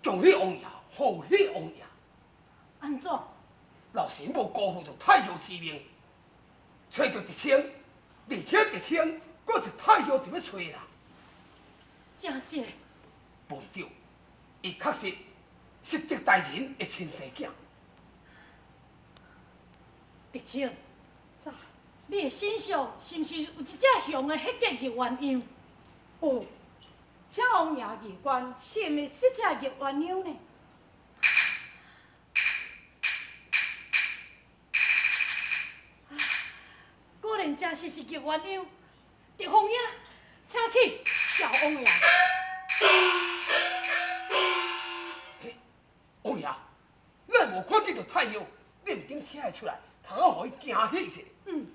恭喜王爺，賀喜王爺。按怎？老臣無辜負著太后之命，揣著狄青，而且狄青閣是太后佇欲揣的人。真是？無毋對，伊確實是狄大人的親生囝。狄青，你的身上是毋是有一隻熊的血結玉鴛鴦？有，請王爺議官，是毋是這隻玉鴛鴦呢？果然真實是玉鴛鴦。狄鳳英，請起。小王爺。欸，王爺，咱無看見著太后，你毋緊請伊出來，通好予伊驚喜一下。嗯，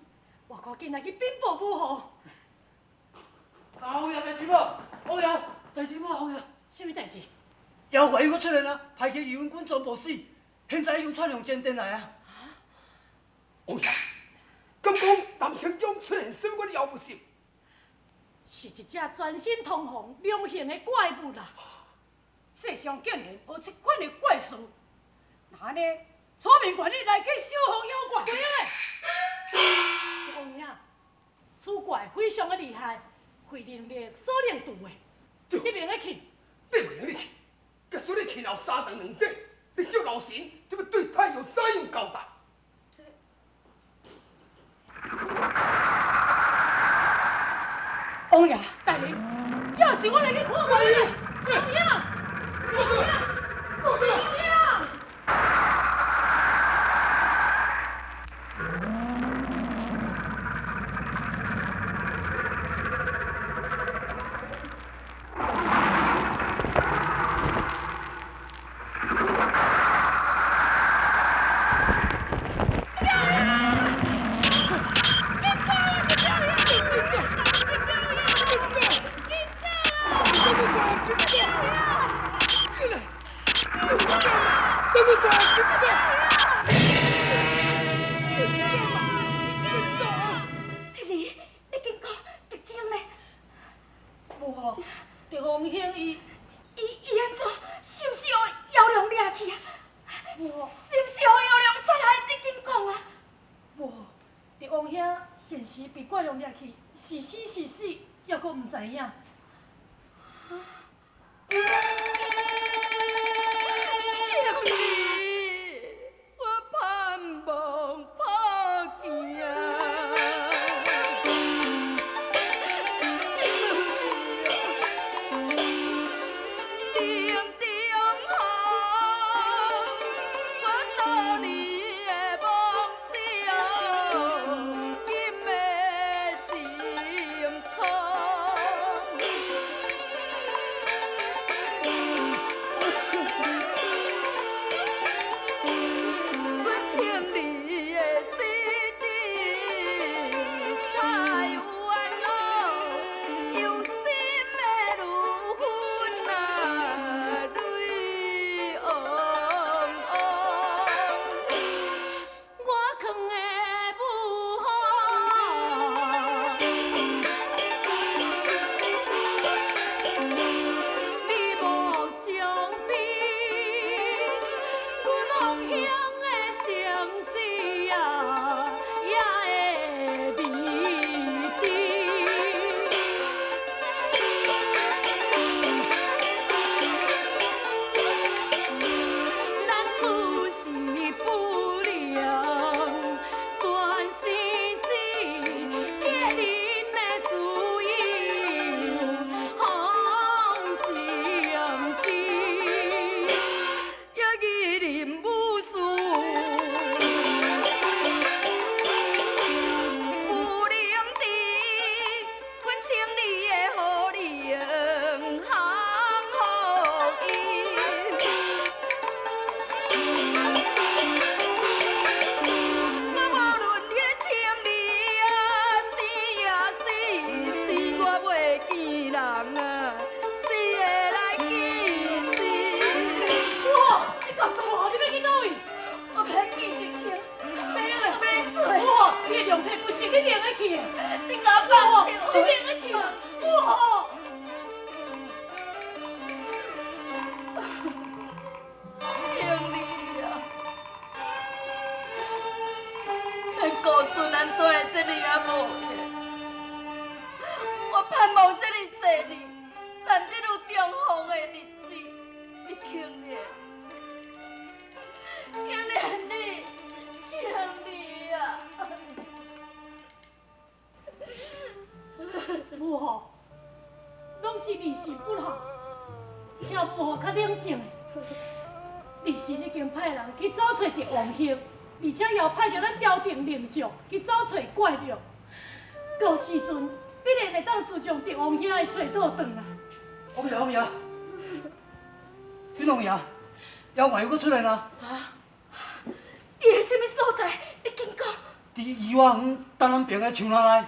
我趕緊來去稟報母后。啊，王爺代誌無？王爺代誌無？王爺。啥物代誌？妖怪又閣出現啊！派去義勇軍全部死，現在已經竄向前殿來啊！王爺，敢講南清宮出現啥物款的妖物是？是一隻全身通紅、龍形的怪物啦！世上竟然有這款的怪事，若按呢，楚民願意來去收服妖怪。對嘞，王爺，此怪非常的厲害，非人力所能治的。你袂用得去。你袂用得去，假使你去了三長兩短，你叫老臣這欲對太后怎樣交代？這王爺大人，要是我來去看覓咧。王爺，王爺，王爺。是生是死，犹阁毋知影。這爾仔無閒，我盼望這爾濟年，難得有重逢的日子。你慶蓮，慶蓮你，請你啊！母后，攏是二神不好，请母后較冷靜。二神已經派人去找揣狄王兄，而且也派著咱朝廷令將去找揣怪龍。到時陣必然會當自從狄王兄的揣倒轉來。王爺，王爺，阮王爺，妖怪又閣出來啦！啊！佇个啥物所在？你緊講。佇頤和園東南邊的樹林內。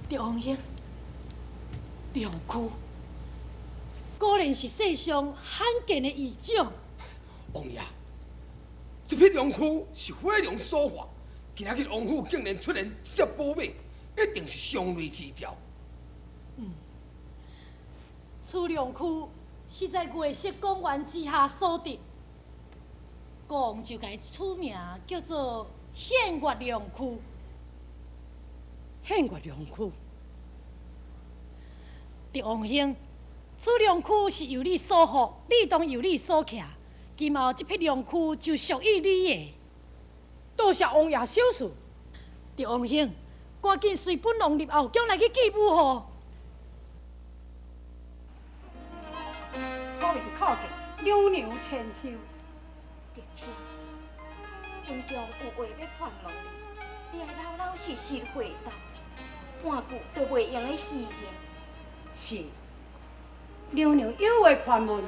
狄王兄，龙躯果然是世上罕見的異種。王爺，這匹龍駒是火龍所化，今仔日王府竟然出現這隻寶馬，一定是上類之兆。嗯，此龍駒是在月色公園之下所得，國王就共伊取名叫做獻月龍駒。獻月龍駒，狄王兄，此龍駒是由你所獲，理當由你所騎。今後這匹龍駒就屬於你的。多謝王爺賞賜。狄王兄，趕緊隨本王入後宮來去見母后。楚明叩見娘娘千秋。狄青，文强有話欲盤問你，你愛老老實實回答，半句都袂用得虛言。是，娘娘有話盤問，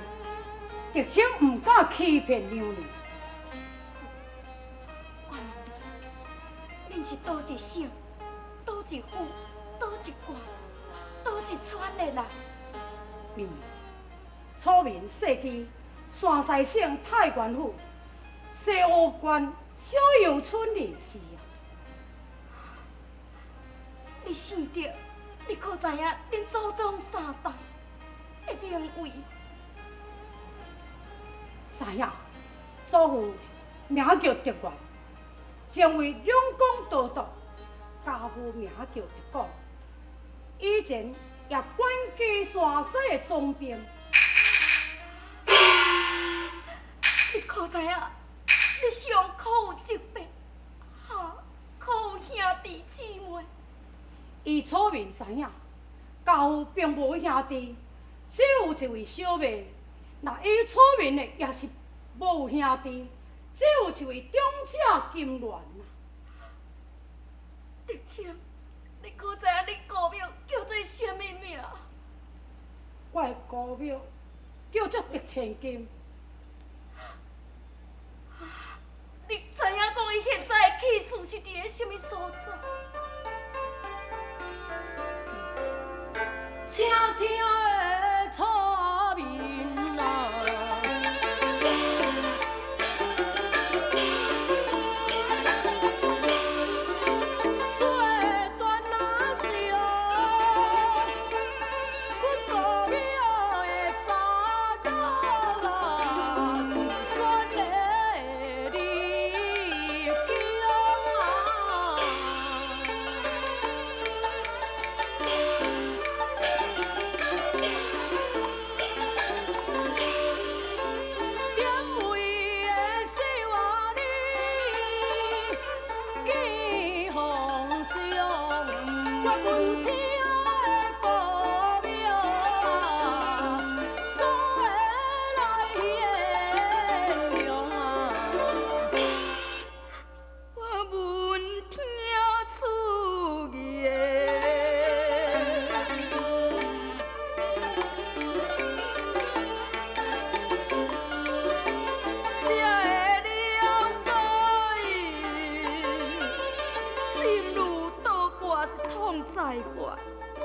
狄青毋敢欺騙娘娘。我問你，恁是佗一省、佗一府、佗一縣、佗一村的人？娘娘，楚民世居山西省太原府西湖县小杨村人士啊。你姓狄，你可知影恁祖宗三代的名位？知影，祖父名叫狄元，前为两广都督；家父名叫狄广，以前也管辖山西的总兵。你可知影？你上可有叔伯，下可有兄弟姊妹？依楚民知影，家父并无兄弟，只有一位小妹。若依楚民的，也是无兄弟，只有一位长者金鸞啊。狄青，你可知影你姑母叫做啥物名？我的姑母叫做狄千金。你知影講伊現在的去處是佇个啥物所在？請聽的楚民啊！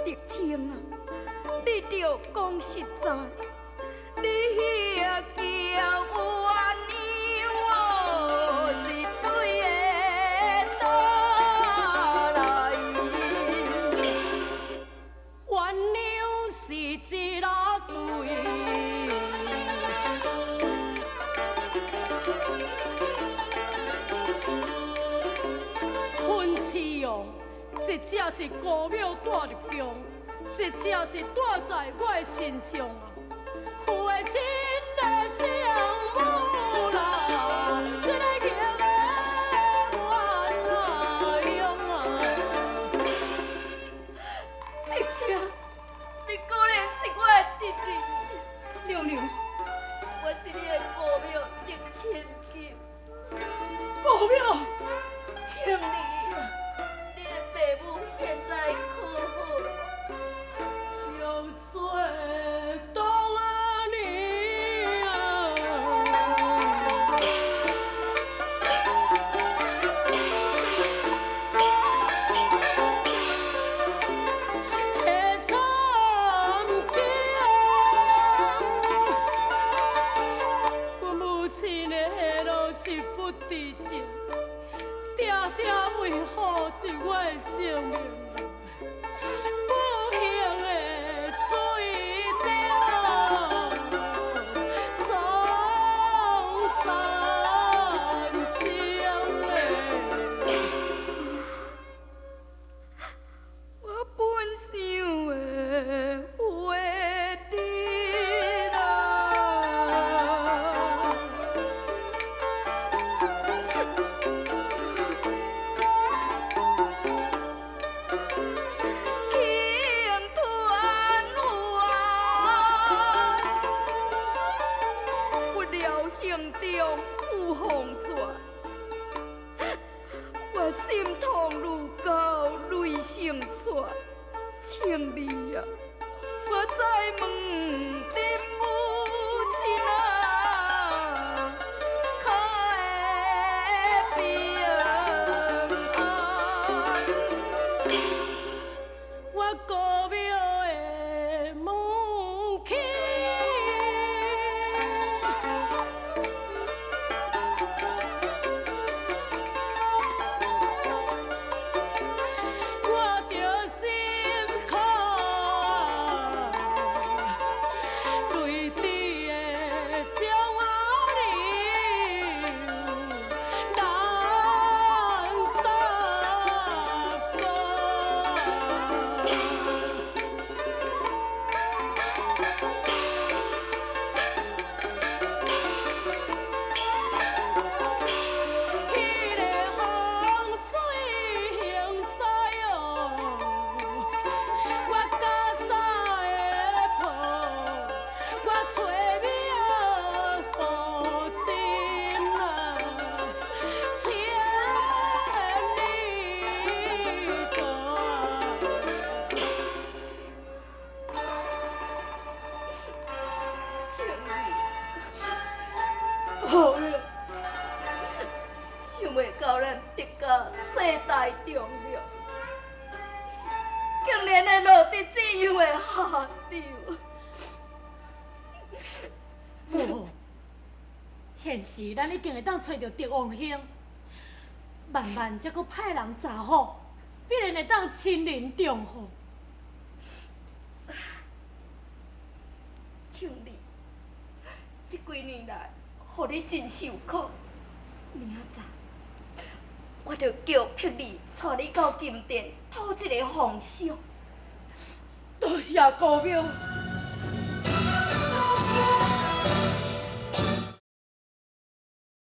德清啊，你著講實在，你彼叫鸳鸯是對的佗來？鸳鸯是一對。一隻是姑庙带入宫，一隻是带在我的身上啊。有的亲的丈母啦，这个叫的鸳鸯啊。德清，你果然是我的侄儿。娘娘，我是你的姑庙德千金。姑庙，千里。爸母现在可好？小雪当年啊，的惨景，阮母亲的下落是不知情。定定为好是我的性命，不幸的水中丧残生嘞。我本想的话你啦。我心痛如狗，泪成泉。千里啊，我再问恁母亲啊，可会平安？我姑庙的门起。我著心苦，泪滴的将仔流，难答过。彼个风水行驶哦，我加三个抱，我找庙素贞啊，千里走。千里，姑庙，想袂到咱德家世代忠良，竟然會落得這樣的下場。無，現時咱已經會當揣著德王兄，慢慢才閣派人查訪，必然會當親臨重訪。千里，這幾年來，予你真受苦。明仔載，我就叫碧兒帶你到金殿討一个封賞。多謝姑庙。